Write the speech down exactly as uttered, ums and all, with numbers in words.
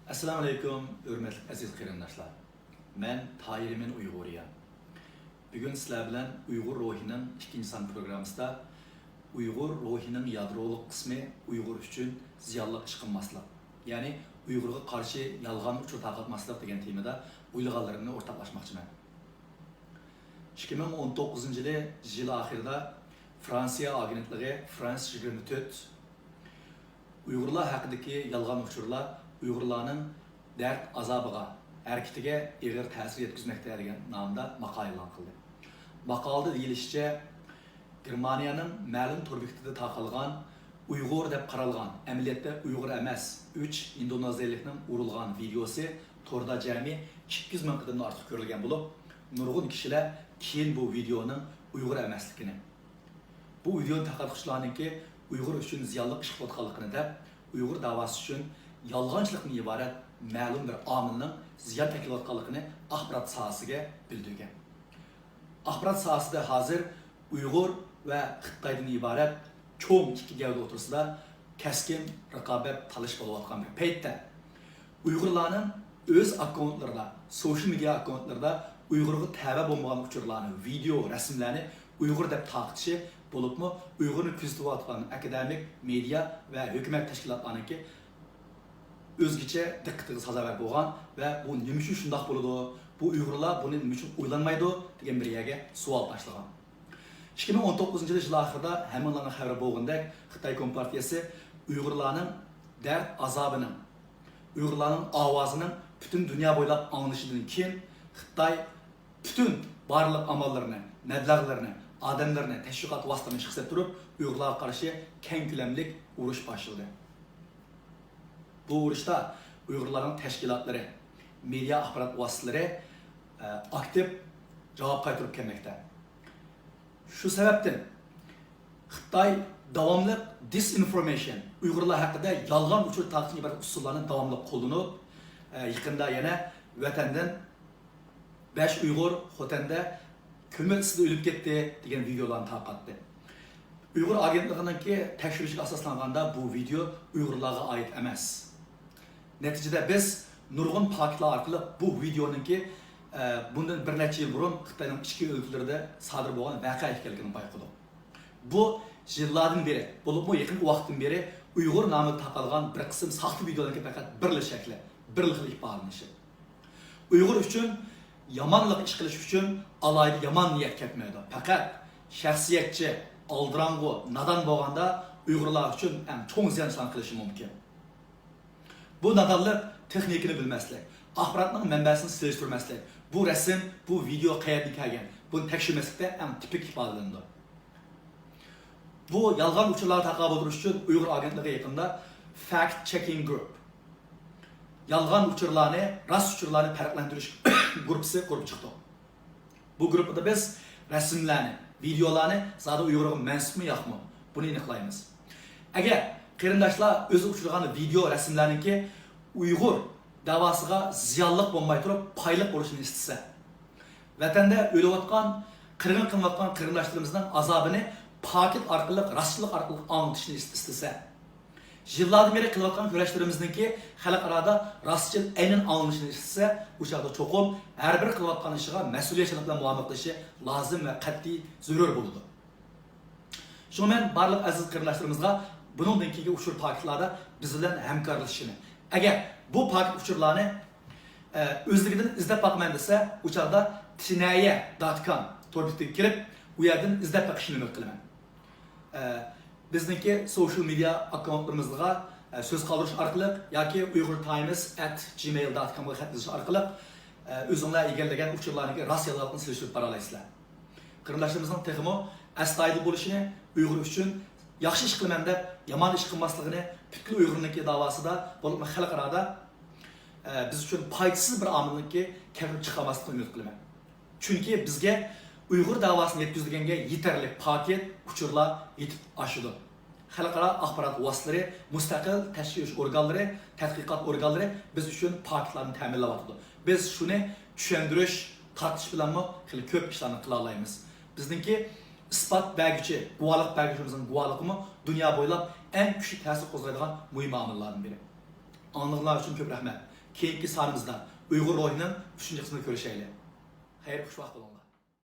ئەسسالامۇئەلەيكۇم، ھۆرمەتلىك ئەزىز قېرىنداشلار. مەن تاھىر ئىمىن ئۇيغۇرىيە. بۈگۈن سىلەر بىلەن ئۇيغۇر روھىنىڭ ئىككىنچى سان پروگراممىسىدا ئۇيغۇر روھىنىڭ يادرولۇق قىسمى ئۇيغۇر ئۈچۈن زىيانلىق ئىش قىلماسلىق، يەنى ئۇيغۇرغا قارشى يالغان ئۇچۇر تارقاتماسلىق دېگەن تېمىدا ئويلىغانلىرىمنى ئورتاقلاشماقچىمەن. ئىككى مىڭ ئون توققۇزىنچى يىلى يىل ئاخىرىدا فرانسىيە ئاگېنتلىقى فرانس يىگىرمە تۆت ئۇيغۇرلار ھەققىدىكى يالغان ئۇچۇرلار ئۇيغۇرلارنىڭ دەرد ئازابىغا، ھەرىكىتىگە ئېغىر تەسىر يەتكۈزمەكتە دېگەن نامدا ماقالە ئېلان قىلدى. ماقالىدە دېيىلىشىچە، گېرمانىيەنىڭ مەلۇم تور بېكىتىدە تارقالغان ئۇيغۇر دەپ قارالغان، ئەمەلىيەتتە ئۇيغۇر ئەمەس، ئۈچ ئىندونېزىيەلىكنىڭ ئۇرۇلغان ۋىدېئوسى توردا جەمئىي ئىككى يۈز مىڭ قېتىمدىن ئارتۇق كۆرۈلگەن بولۇپ، نۇرغۇن كىشىلەر كېيىن بۇ ۋىدېئونىڭ ئۇيغۇر ئەمەسلىكىنى، بۇ ۋىدېئونى تارقاتقۇچىلارنىڭكى ئۇيغۇر ئۈچۈن زىيانلىق ئىش قىلىۋاتقانلىقىنى دەپ، ئۇيغۇر داۋاسى ئۈچۈن يالغانچىلىقتىن ئىبارەت مەلۇم بىر ئامىلنىڭ زىيان تەكلىۋاتقانلىقىنى ئاخبارات ساھەسىگە بىلدۈرگەن. ئاخبارات ساھەسىدە ھازىر ئۇيغۇر ۋە خىتايدىن ئىبارەت چوڭ ئىككى گەۋدە ئوتتۇرىسىدا كەسكىن رىقابەت، تالىشىش بولۇۋاتقان بىر پەيتتە، ئۇيغۇرلارنىڭ ئۆز ئاككونتلىرىدا، سوشىيال مېدىيا ئاككونتلىرىدا ئۇيغۇرغا تەۋە بولمىغان ئۇچۇرلارنى، ۋىدېئو، رەسىملەرنى ئۇيغۇر دەپ تارقىتىشى، بولۇپمۇ ئۇيغۇرنى كۆزىتىۋاتقان ئاكادېمىك، مېدىيا ۋە ھۆكۈمەت تەشكىلاتلارنىڭكى ئۆزگىچە دىققىتىگە سازاۋەر بولغان ۋە بۇ نېمە ئۈچۈن شۇنداق بولىدۇ، بۇ ئۇيغۇرلار بۇنى نېمە ئۈچۈن ئويلانمايدۇ دېگەن بىر يەرگە سوئال تاشلىغان. ئىككى مىڭ ئون توققۇزىنچى يىل ئاخىرىدا ھەممىڭلارنىڭ خەۋىرى بولغىنىدەك، خىتاي كومپارتىيەسى ئۇيغۇرلارنىڭ دەرد ئازابىنىڭ، ئۇيغۇرلارنىڭ ئاۋازىنىڭ پۈتۈن دۇنيا بويلاپ ئاڭلىنىشىدىن كېيىن، خىتاي پۈتۈن بارلىق ئاماللىرىنى، مەبلەغلىرىنى، ئادەملىرىنى، تەشۋىقات ۋاسىتىلىرىنى ئىشقا سېلىپ تۇرۇپ، ئۇيغۇرلارغا قارشى كەڭ كۆلەملىك ئۇرۇش باشلىدى. بۇ ئۇرۇشتا ئۇيغۇرلارنىڭ تەشكىلاتلىرى، مېدىيا ئاخبارات ۋاسىتىلىرى، ئە، ئاكتىپ جاۋاب قايتۇرۇپ كەلمەكتە. شۇ سەۋەبتىن خىتاي داۋاملىق دىسئىنفورمېيشن، ئۇيغۇرلار ھەققىدە يالغان ئۇچۇر تارقىتىشتىن ئىبارەت ئۇسۇللارنى داۋاملىق قوللىنىپ، ئە، يېقىندا يەنە ۋەتەندىن بەش ئۇيغۇر خوتەندە كۆمۈر ئىسسىدە ئۆلۈپ كەتتى دېگەن ۋىدېئولارنى تارقاتتى. ئۇيغۇر ئاگېنتلىقىنىڭكى تەكشۈرۈشىگە ئاساسلانغاندا، بۇ ۋىدېئو ئۇيغۇرلارغا ئائىت ئەمەس. نەتىجىدە بىز نۇرغۇن پاكىتلار ئارقىلىق بۇ ۋىدېئونىڭكى، ئە، بۇندىن بىر نەچچە يىل بۇرۇن خىتاينىڭ ئىچكى ئۆلكىلىرىدە سادىر بولغان ۋەقە ئىكەنلىكىنى بايقىدۇق. بۇ يىللاردىن بېرى، بولۇپمۇ يېقىنقى ۋاقىتتىن بېرى ئۇيغۇر نامىدا تارقالغان بىر قىسىم ساختا ۋىدېئولارنىڭكى پەقەت بىرلا شەكلى، بىرلا خىل ئىپادىلىنىشى. ئۇيغۇر ئۈچۈن يامانلىق ئىش قىلىش ئۈچۈن ئالاھىدە يامان نىيەت كەتمەيدۇ. پەقەت شەخسىيەتچى، ئالدىراڭغۇ، نادان بولغاندا ئۇيغۇرلار ئۈچۈن ئەڭ چوڭ زىيان ئىشلارنى قىلىشى مۇمكىن. بۇ نادانلىق تېخنىكىنى بىلمەسلىك، ئاخباراتنىڭ مەنبەسىنى سېلىشتۇرماسلىق، بۇ رەسىم، بۇ ۋىدېئو قەيەردىن كەلگەن، بۇنى تەكشۈرمەسلىكتە ئەڭ تىپىك ئىپادىلىنىدۇ. بۇ يالغان ئۇچۇرلارغا تاقابىل تۇرۇش ئۈچۈن ئۇيغۇر ئاگېنتلىقى يېقىندا فاكت چېكىڭ گۇرۇپ، يالغان ئۇچۇرلارنى، راست ئۇچۇرلارنى پەرقلەندۈرۈش گۇرۇپپىسى قۇرۇپ چىقتۇق. بۇ گۇرۇپپىدا بىز رەسىملەرنى، ۋىدېئولارنى زادى ئۇيغۇرغا مەنسۇپمۇ ياقمۇ، بۇنى ئېنىقلايمىز. ئەگەر قېرىنداشلار ئۆزى ئۇچرىغان ۋىدېئو رەسىملەرنىڭكى ئۇيغۇر داۋاسىغا زىيانلىق بولماي تۇرۇپ پايدىلىق بولۇشىنى ئىستىسە، ۋەتەندە ئۆلۈۋاتقان، قىرغىن قىلىنىۋاتقان قېرىنداشلىرىمىزنىڭ ئازابىنى پاكىت ئارقىلىق، راستچىللىق ئارقىلىق ئاڭلىتىشنى ئىستىسە، يىللاردىن بېرى قىلىۋاتقان كۈرەشلىرىمىزنىڭكى خەلقئارادا راستچىل ئەينەن ئاڭلىنىشىنى ئىستىسە، ئۇ چاغدا چوقۇم ھەر بىر قىلىۋاتقان ئىشىغا مەسئۇلىيەتچانلىق بىلەن مۇئامىلە قىلىشى لازىم ۋە قەتئىي زۆرۈر بولىدۇ. شۇڭا مەن بارلىق ئەزىز قېرىنداشلىرىمىزغا بۇنىڭدىن كېيىنكى ئۇچۇر پاكىتلاردا بىز بىلەن ھەمكارلىشىشىنى، ئەگەر بۇ پاكىت ئۇچۇرلارنى، ئە، ئۆزلۈكىدىن ئىزدەپ باقىمەن دېسە، ئۇ چاغدا تىنەيە دات كام تور بېتىگە كىرىپ، ئۇ يەردىن ئىزدەپ بېقىشىنى ئۈمىد قىلىمەن. ئە، بىزنىڭكى سوشىيال مېدىيا ئاككاونتلىرىمىزغا، ئە، سۆز قالدۇرۇش ئارقىلىق ياكى ئۇيغۇر تايمس ئەت جىمېيل دات كامغا خەت يېزىش ئارقىلىق، ئە، ئۆزۈڭلار ئىگىلىگەن ئۇچۇرلارنىڭكى راست يالغانلىقىنى سېلىشتۇرۇپ بارالايسىلەر. قېرىنداشلىرىمىزنىڭ تېخىمۇ ئەستايىدىل بولۇشىنى، ئۇيغۇر ئۈچۈن ياخشى ئىش قىلىمەن دەپ يامان ئىش قىلماسلىقىنى، پۈتكۈل ئۇيغۇرنىڭكى داۋاسىدا، بولۇپمۇ خەلقئارادا، ئە، بىز ئۈچۈن پايدىسىز بىر ئامىلنىڭكى كەلتۈرۈپ چىقارماسلىقىنى ئۈمىد قىلىمەن. چۈنكى بىزگە ئۇيغۇر داۋاسىنى يەتكۈزىدىگەنگە يېتەرلىك پاكىت، ئۇچۇرلار يېتىپ ئاشىدۇ. خەلقئارا ئاخبارات ۋاسىتىلىرى، مۇستەقىل تەكشۈرۈش ئورگانلىرى، تەتقىقات ئورگانلىرى بىز ئۈچۈن پاكىتلارنى تەمىنلەۋاتىدۇ. بىز شۇنى چۈشەندۈرۈش، تارقىتىش بىلەنمۇ خېلى كۆپ ئىشلارنى قىلالايمىز. بىزنىڭكى ئىسپات بەرگۈچى، گۇۋاھلىق بەرگۈچىمىزنىڭ گۇۋاھلىقىمۇ دۇنيا بويلاپ ئەڭ كۈچلۈك تەسىر قوزغايدىغان مۇھىم ئامىللاردىن بىرى. ئاڭلىغىنىڭلار ئۈچۈن كۆپ رەھمەت. كېيىنكى سانىمىزدا ئۇيغۇر روھىنىڭ ئۈچىنچى قىسمىنى كۆرۈشەيلى. خەير، خۇشۋاقىت بولۇڭلار.